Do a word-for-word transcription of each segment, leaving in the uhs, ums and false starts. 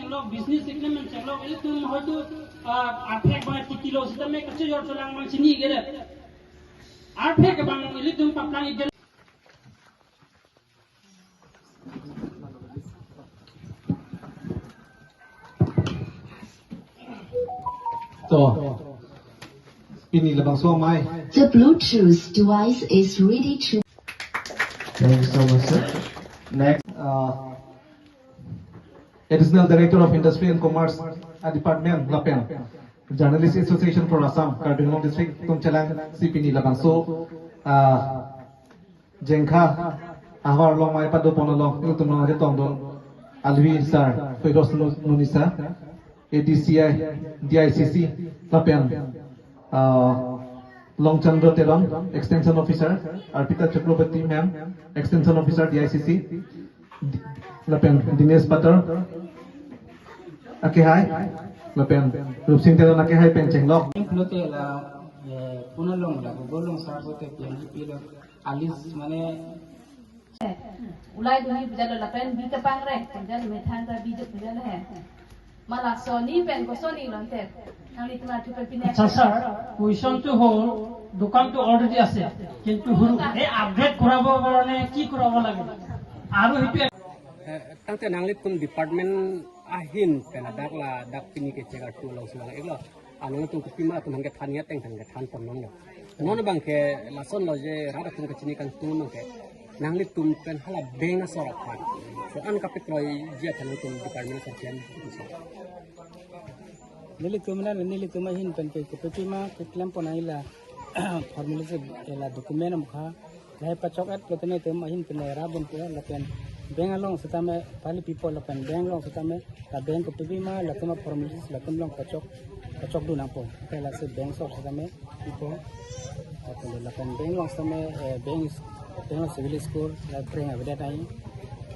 Lok business agreement cheklok, ilitum hoitu, ah, arphek abang titi lo sitame kachojor cholang abang chini gere. Arphek abang ilitum paplang igel. To, pini labangso amei. The Bluetooth device is ready to Thank you so much, sir. Next, uh, Additional Director of Industry and Commerce, uh, Department, lapen Journalist Association for Assam, Karbi Anglong District, atum chelangsi pini labangso, uh, Jengkha ahavar along amei padopon along, ilitum along aretongdun alwi sir, Firoz Nu-, Nuni sir, A D C I, D I C C, lapen, uh, Longchandra Teron, Extension Officer, Arpita Chakraborty ma'am, Extension Officer, D I C C, Di-, lapen Dinesh Patar, akehai, lapen Rupsing Teron akehai pen chenglok. Pulote la, eh, punalong la, Google along search te P N G P lo, alis mane Ulai duni bejalo lapen bi kepangre, bejalo methang ta bi duk bejalo he. Malak soni pen kosoni lonte. Nanglitum athu pen pine. Acha sir, question to hold, দোকান তো already আছে, কিন্তু হুরু এই আপগ্রেড কৰাব কাৰণে কি কৰাব লাগে? আৰু হিপে Eh, tangte nanglitum department ahin pen ladak ladak pini ke chegar tu long silang iklo. Anong tung kopi ma atum hangke than ya teng hangke than pon nong ya. Non abangke lason lo je rat atum kachini kangtung abangke nanglitum pen hala bank asor aphan. So an kapit loi je than tum department asor pen. Nelitum na nelitum ahin pen ke kopi ma keklem pon ai la formalize la document amkha. Lahai pachok et pulote nelitum ahin pen era bun pu lapen bank along setame pali people lapen bank along setame la bank kopi ma latum formalities latum along pachok pachokdun nangpo. Ke lasi bank asor setame people lapen lapen bank along setame, eh, bank is-, bank along civil score la bank avedet ai.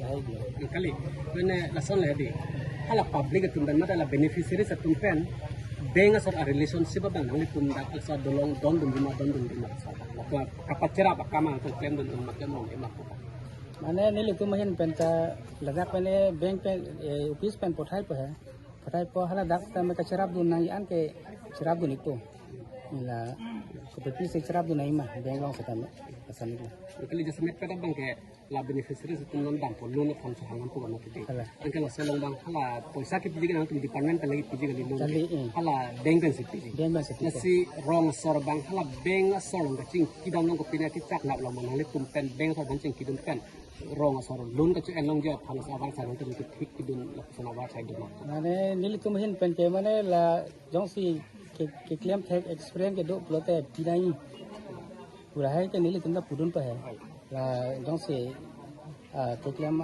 Lahai dia. Kali, pene lason le di. Hala public atum pen mate la beneficiaries atum pen bank asor a relationship abang nanglitum dak asor dolong dondun dima dondun dima. Kapachera ba kamang tu klemdun dima klemdun dima. Mane nelitum ahin pen ta ladak pen bank pen, eh, office pen pothai po he. Pothai po hala dak setame kacherapdun nang an ke cherapdun ikpo. Ila kopi si cherapdun nang ma bank along setame. Asam ikla. Kali jasemet pada abangke la beneficiaries atum non dampo loan aphan so hangam pu kama kiti. Hala. Anke laso along abang hala poisa kipiji ke nangtum department pen lagi piji kali loan. Kali, eh. Hala bank pensi piji. Bank pensi piji. Lasi rong asor abang hala bank asor along kachingki dam along kopi na kechak nap along nanglitum pen bank asor abang chingkidun pen rong asor loan kacho-en longji aphan sa abang sa nangtum kithik kidun lapuson avarsai dun. Mane nelitum ahin pen ke mane la jongsi ke, keklem thek experience kedo pulote pinai. Pura hai ke nelitum ta pudun pa hai. La jongsi, ah, keklem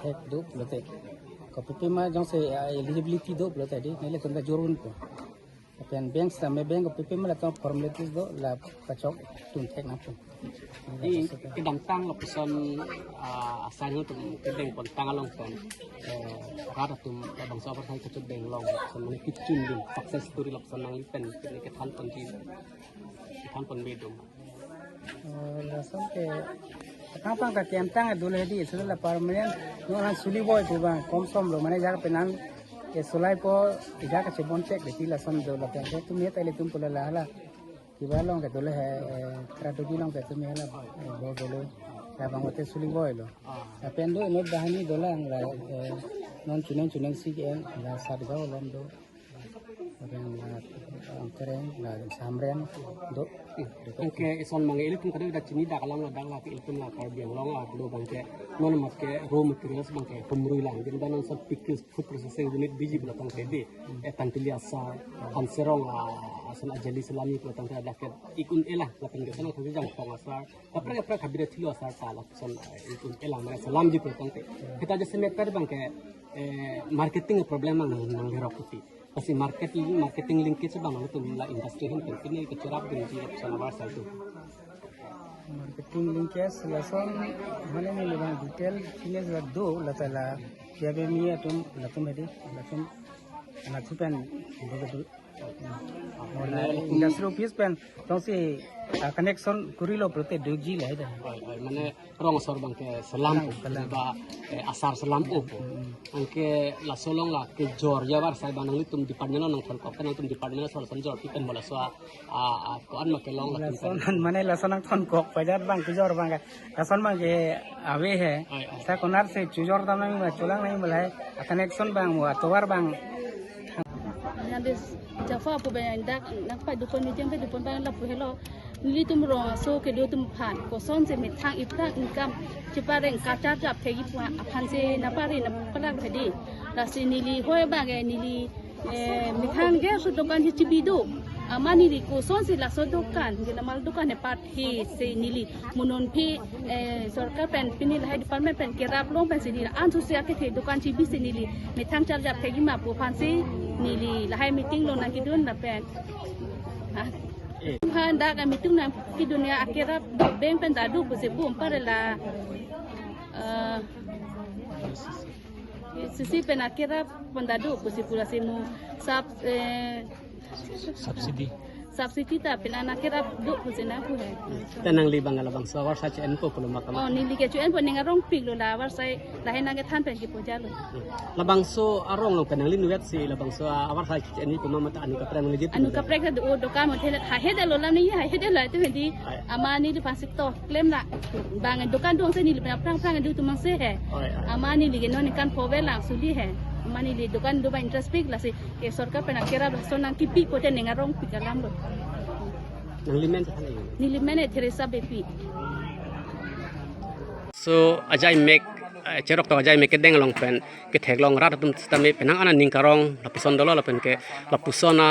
thek do pulote. Kopi ma jongsi, ah, eligibility do pulote di nelitum ta jurun po. Lapen bank setame bank kopi ma latum formalities do la pachokdun thek nangpo. Di kedamtang lapuson, ah, asai atum kedeng pontang along pen, eh, rat atum labangso avarsai kachot deng long lapuson mane kechundun success story lapuson nangli pen kethan ponji, kethan ponbedun. Oh, lason ke kapangpang ta kemtang dolo di, sula la permanent non han suli boi pu abang komsom lo mane jak penan ke sulai po ijak kachebon chek di lason dolo ke tu met ilitum pula la hala. Kiba along ke dolo he, eh, Tradogi along ke tu met hala, eh, bo dolo. Labang ote suli boi lo. Lapen do inut bahani dolang la, eh, non chuneng chuneng si ke la Satgaon along do. Lapen la Amtereng, la Samrem do. Anke ison abang ilitum kadokave chini dak alam ladak la ilitum la Karbi Anglong la do abangke non mat ke raw materials abangke humrui lang. Jin banan sa pickles, food processing unit biji pulo tangte di. Eh, tangtili asar, hanserong, ah, ason ajali salami pulo tangte dak ke ik-un-e lang lapen ke sana thangsi jangtong asar. Kaprek kaprek habire thilo asar ta lapuson, eh, ik-un-e lang mane salamji pulo tangte. Kita jasemet pada abangke, eh, marketing problem nang nang lerok kuti. Pasi marketing, marketing linkage abang nangtum la industry ahin pen pine kecherapdunji lapuson avarsai do. Marketing linkage lason mane neli abang detail pine la do la ta la ya be mi atum latum hedi latum Anathu pen, industry office pen, jongsi, ah, connection kurilo pulote doji lahai dah. Hoi, hoi, mane rong asor abang ke selam, selam, ba, eh, asar selam-o. Hmm. Anke laso along la kejor ya avarsai abang nanglitum department along nangthonkok, nangtum department asor ason jorpi pen bola so a, a, a, ko-an ma kelong latum pen. Lason mane lason nangthonkok, pajar abang kejor abang ke. Lason abang ke ave he. Hoi, hoi. Sa konat si chojor dam nangji ma, cholang nangji ma lahai. A connection abang, mo atovar abang. Nandis Jaffa pu abang dak nangpadu pon, meeting padu pon abang lapu helo. Nelitum rong aso kedo atum aphan kosonsi methang iphrang income chepareng kacharjap thekji pu aphansi nangpare nangpalang hadi. Lasi neli hoi abang ke neli, eh, methang ke aso dokan hichibi do. Amat neli kosonsi laso dokan, gelamal dokan epat he si neli mo non aphi, eh, sorkar pen pini lahai department pen kerap long pensi neli ansose akethe dokan chibisi neli methang charjap thekji ma pu aphansi neli lahai meeting along nangkedun lapen. Ha. Eh. Aphan dak meeting nangkedun ya akerap bank pen ta do pusi pu ampare la, eh, C C pen akerap pen ta do pusi pu lasi mo sub, eh, subsidy. Subsidy ta pen akerap do pusi nangpu he. Te nangli abang labangso avarsai che-enpo pulo ma kama? Oh, neli ke che-enpo, ning arongpiklo la avarsai lahai nangkethan pen kipu jalo. Labangso arong along pen nangli inutvet si labangso avarsai che-enpo ma, mate anu kaprek nangji? Anu kaprek ta do, dokan mo thela, ha he dalo lam ni, ha he dalo itu hedi. Ai. Amat neli aphansi to klem la. Bang dokan dong si neli pen aphrang aphrang do atum mangse he. Oi, oi. Amat neli ke non ningkan pho ave lang suli he. Amat neli dokan do abang interest pik lasi ke sorkar pen akerap lason nangkipi pote ning arongpik alam lo. Nangli men than ai? Neli men e Theresa Beypi. So ajai mek, eh, cheroktok ajai mek kedeng along pen ketheklong rat atum sitame penang an aning karong lapuson dolo lapen ke lapuson a,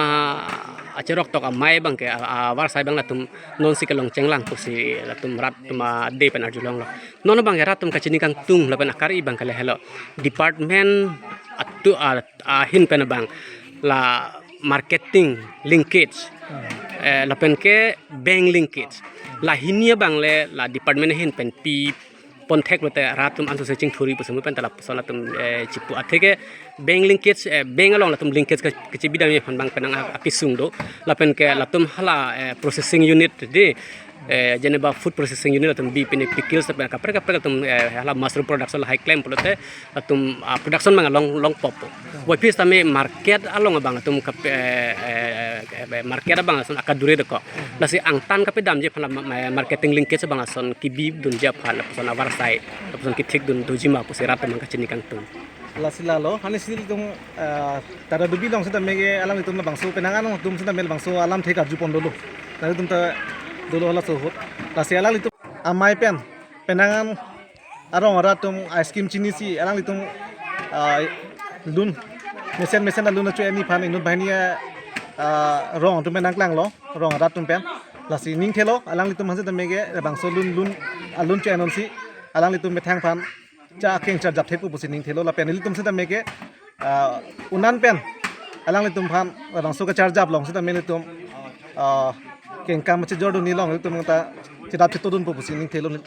acheroktok amei abang ke a, avarsai abang latum nonsi kelong chenglang pusi latum rat atum ade pen arjulonglo. Non abang ke rat atum kachini kangtung lapen akari abang ke lahelo. Department atu a, ahin pen abang la marketing linkage, eh, lapen ke bank linkage. La hini abang le la department ahin pen pi pon thek pulote rat atum ansose chingthuri pusi mo pen ta lapuson atum, eh, chipu atheke bank linkage, eh, bank along latum linkage ke, kechibi damji aphan abang penang a, akesung do. Lapen ke latum hala, eh, processing unit di, eh, jeneba food processing unit latum bi pini pickles lapen kaprek kaprek latum, eh, hala mushroom production lahai klem pulote latum, ah, production abang long long pop. Wai phi sitame market along abang latum kap-, eh, eh, eh, market abang langsung akadure deko. Lasi angtan kapedamji aphan la ma-, ma-, marketing linkage abang ason kibidunji aphan lapuson avarsai, lapuson kithikdun doji ma pusi rat atum kachini kangtung. Lasi lalo, hani si nelitum, eh, tada dubi along sitame ke alanglitum labangso penang an atum sitame labangso alamthe karju pon dolo. Nanglitum ta dolo halaso ahut. Lasi alanglitum amei pen penang an arong arat atum ice cream chinisi alanglitum, ah, lun mesen mesen alun achu eni aphan inut banghini, ah, rong atum pen nangklanglo, rong arat atum pen. Lasi ningthelo alanglitum aphan sitame ke labangso lun lun alun chu enonsi alanglitum methang aphan cha akeng charjap thekpo pusi ningthelo lapen ilitum sitame ke, ah, unan pen alanglitum aphan labangso kacharjap along sitame ilitum, ah, kengkam chejordunji along ilitum ta chedap chetodunpo pusi ningthelo.